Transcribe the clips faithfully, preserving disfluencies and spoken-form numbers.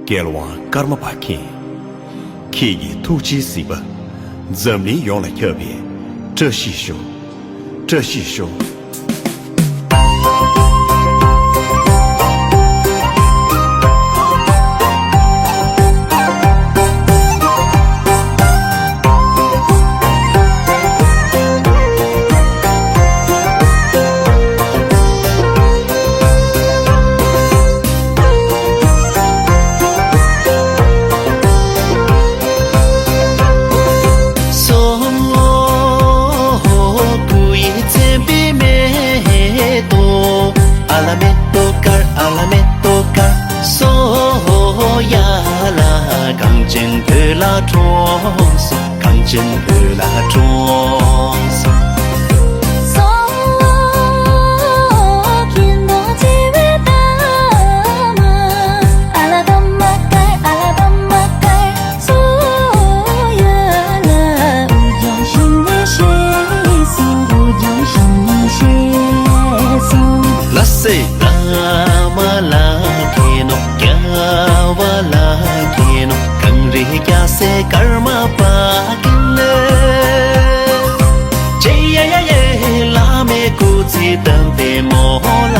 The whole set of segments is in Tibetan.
རྒྱལ་དབང་ཀརྨ་པ་མཁྱེན། ཁྱེད་ཀྱི་ཐུགས་རྗེའི་གཟིགས་པ་འཛམ་གླིང་ཡོངས་ལ་ཁྱབ་པའི་བཀྲ་ཤིས་ཤོག། བཀྲ་ཤིས་ཤོག། སོ་ངོ་སྐུ་ཡི་མཚན་དཔེ་མེ་ཏོག། ཨ་ལ་མེ་ཏོག་དཀར། ཨ་ལ་མེ་ཏོག་དཀར། སོ་ཡ་ལ་གངས་ཅན་བོད་ལ་འཁྲུངས་སོང་། གངས་ཅན་བོད་ལ་འཁྲུངས་སོང་། སོ་ཁྱེད་ནོ་ཚེ་བའི་ཐ་མ། ཨ་ལ་ཐ་མ་དཀར། ཨ་ལ་ཐ་མ་དཀར། སོ་ཡ་ལ་འུ་ཅག་ཞིང་ནས་ཤེས་སོང་། འུ་ཅག་ཞིང་ནས་ཤེས་སོང་། ལ་སེ། བླ་མ་ལ་མཁྱེན་ནོ། རྒྱལ་བ་ལ་མཁྱེན་ནོ། གངས་རི་རྒྱལ་སྲས་ཀརྨ་པ་མཁྱེན་ནོ། ཇེ་ཡ་ཡ་ཡེ། བླ་མའི་སྐུ་ཚེ་བརྟན་པའི་མོ་ལ།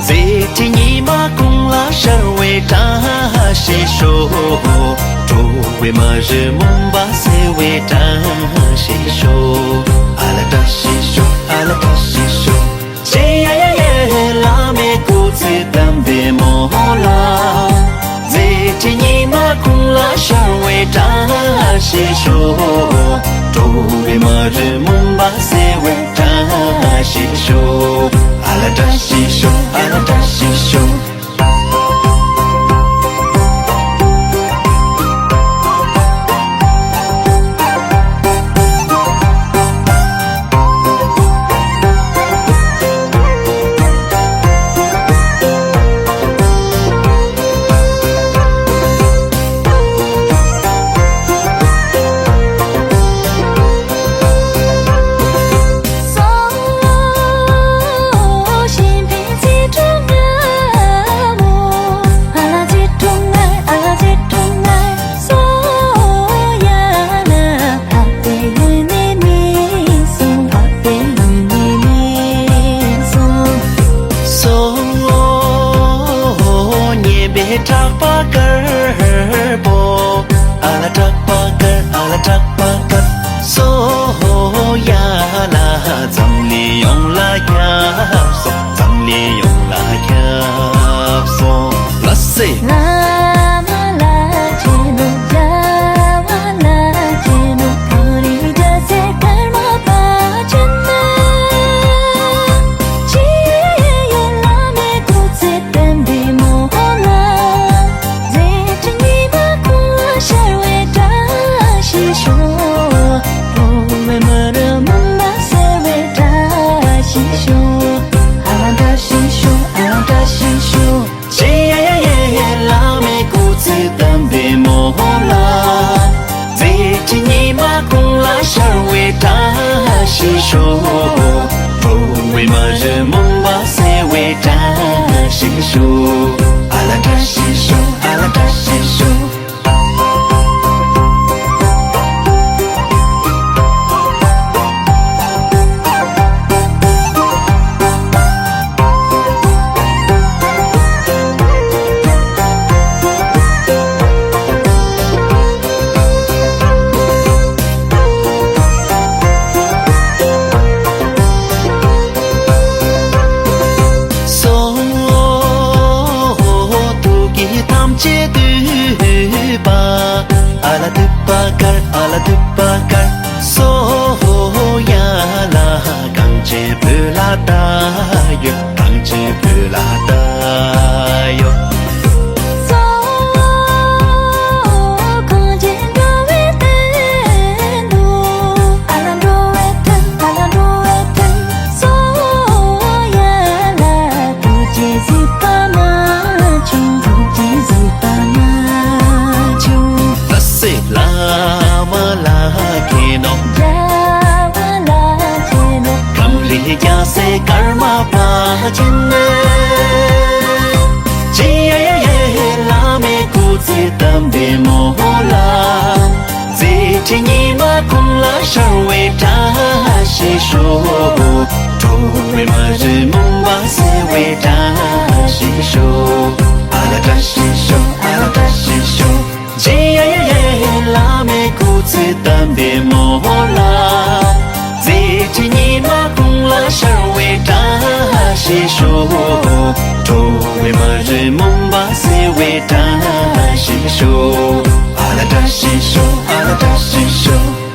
མཛད་འཕྲིན་ཉི་མ་གུང་ལ་ཤར་བའི་བཀྲ་ཤིས་ཤོག། འགྲོ་བའི་མ་རུ་མུན་པ་སེལ་བའི་བཀྲ་ཤིས་ཤོག། ཨ་ལ་བཀྲ་ཤིས་ཤོག། ཨ་ལ་བཀྲ་ཤིས་ཤོག། ཇེ་ཡ་ཡ་ཡེ། བླ་མའི་སྐུ་ཚེ་བརྟན་པའི་མོ་ལ། མཛད་འཕྲིན་ཉི་མ་གུང་ལ་ཤར་བའི་བཀྲ་ཤིས་ཤོག། འགྲོ་བའི་མ་རུ་མུན་པ་སེལ་བའི་བཀྲ་ཤིས་ཤོག། ཨ་ལ་བཀྲ་ཤིས་ཤོག། ཨ་ལ་བཀྲ་ཤིས་ཤོག། སོ་ངོ་སྙན་པའི་གྲགས་པ་དཀར་པོ། ཨ་ལ་གྲགས་པ་དཀར། ཨ་ལ་གྲགས་པ་དཀར། སོ་ཡ་ལ་འཛམ་གླིང་ཡོངས་ལ་ཁྱབ་སོང་། འཛམ་གླིང་ཡོངས་ལ་ཁྱབ་སོང་། ལ་སེ། བླ་མ་ལ་མཁྱེན་ནོ། རྒྱལ་བ་ལ་མཁྱེན་ནོ། གངས་རི་རྒྱལ་སྲས་ཀརྨ་པ་མཁྱེན་ནོ། ཇེ་ཡ་ཡེ། བླ་མའི་སྐུ་ཚེ་བརྟན་པའི་མོ་ལ། མཛད་འཕྲིན་ཉི་མ་གུང་ལ་ཤར་བའི་བཀྲ་ཤིས་ཤོག། འགྲོ་བའི་མ་རུ་མུན་པ་སེལ་བའི་བཀྲ་ཤིས་ཤོག། ཨ་ལ་བཀྲ་ཤིས་ཤོག། ཨ་ལ་བཀྲ་ཤིས་ཤོག། ཇེ་ཡ་ཡ་ཡེ། བླ་མའི་སྐུ་ཚེ་བརྟན་པའི་མོ་ལ། མཛད་འཕྲིན་ཉི་མ་གུང་ལ་ཤར་བའི་བཀྲ་ཤིས་ཤོག། འགྲོ་བའི་མ་རུ་མུན་པ་སེལ་བའི་བཀྲ་ཤིས་ཤོག། ཨ་ལ་བཀྲ་ཤིས་ཤོག། ཨ་ལ་བཀྲ་ཤིས་ཤོག། སོ་ངོ་ཐུགས་ཀྱི་ཐམས་ཅད་འདུས་པ། ཨ་ལ་འདུས་པ་དཀར། ཨ་ལ་འདུས་པ་དཀར། སོ་ཡ་ལ་གངས་ཅན་བོད་ལ་ད་ཡོད། གངས་ཅན་བོད་ལ་ད་ཡོད། སོ་གངས་ཅན་འགྲོ་བའི་དོན་དུ། ཨ་ལ་འགྲོ་བའི་དོན། ཨ་ལ་འགྲོ་བའི་དོན། སོ་ཡ་ལ་ཐུགས་རྗེ་གཟིགས་པ་མ་བྱུང་། ཐུགས་རྗེ་གཟིགས་པ་མ་བྱུང་། ལ་སེ། བླ་མ་ལ་མཁྱེན་ནོ། རྒྱལ་བ་ལ་མཁྱེན་ནོ། གངས་རི་རྒྱལ་སྲས་ཀརྨ་པ་མཁྱེན་ནོ། ཇེ་ཡ་ཡ་ཡེ། བླ་མའི་ ཚེ་དམ་པའི་མོ་ལ། མཛད་འཕྲིན་ཉི་མ་ཁོང་ལ་ཤར་བའི་བཀྲ་ཤིས་ཤོག། ཁྲོ་བོའི་མ་རིག་མུན་པ་སེལ་བའི་བཀྲ་ཤིས་ཤོག། ཨ་ལ་བཀྲ་ཤིས་ཤོག། ཨ་ལ་བཀྲ་ཤིས་ཤོག། ཇེ་ཡ་ཡ་ཡ་བླ་མའི་སྐུ་ཚེ་དམ་པའི་མོ་ལ། མཛད་འཕྲིན་ཉི་མ་ཁོང་ལ་ཤར་བའི་བཀྲ་ཤིས་ཤོག། ཁྲོ་བོའི་མ་རིག་མུན་པ་སེལ་བའི་བཀྲ་ཤིས་ཤོག། ཨ་ལ་བཀྲ་ཤིས་ཤོག། ཨ་ལ་བཀྲ་ཤིས་ཤོག།